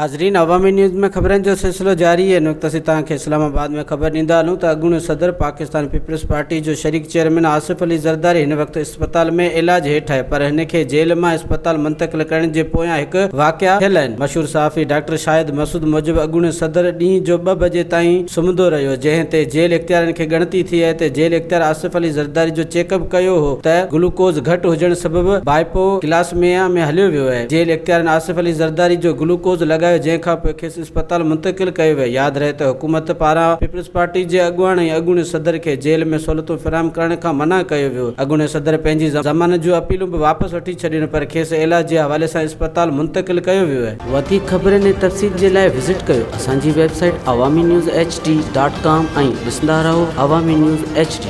ناظرين عوامي نيوز ۾ خبرن جو سلسلو جاري آهي. هن وقت اسين توهان کي اسلام آباد ۾ خبر ڏيندا هلون ته اڳوڻي صدر پاڪستان پيپلز پارٽي جو شريڪ چيئرمين آصف علي زرداري هن وقت اسپتال ۾ علاج هيٺ آهي پر هن کي جيل مان اسپتال منتقل ڪرڻ جي پويان هڪ واقعا ٿيل آهن. مشهور صحافي ڊاڪٽر شاهد مسعود موجب اڳوڻي صدر ڏينهن جو ٻه بجي تائين سمهندو رهيو جنهن تي جيل اختيارين کي ڳڻتي ٿي آهي ته جيل اختيار آصف علي زرداري جو چيڪ اپ ڪيو هو ته گلوڪوز گهٽ هجڻ سبب بائپو ڪلاسميا ۾ هليو ويو آهي. جيل اختيارين آصف علي زرداري جو گلوڪوز لڳايو جنهن کانپوء کيس اسپتال منتقل ڪيو ويو. ياد رهي ته حڪومت پاران پيپلز پارٽي جي اڳواڻ ۽ اڳوڻي صدر کي جيل ۾ سهولتون فراهم ڪرڻ کان منع ڪيو ويو. اڳوڻي صدر پنهنجي ضمانت جون اپيلون به واپس وٺي ڇڏيون پر کيس علاج جي حوالي سان اسپتال منتقل ڪيو ويو آهي. وڌيڪ خبرن ۽ تفصيل جي لاء وزٽ ڪيو اسان جي website Awami news H D dot com ۽ ڏسندا رهو عوامي نيوز ايڇ ڊي.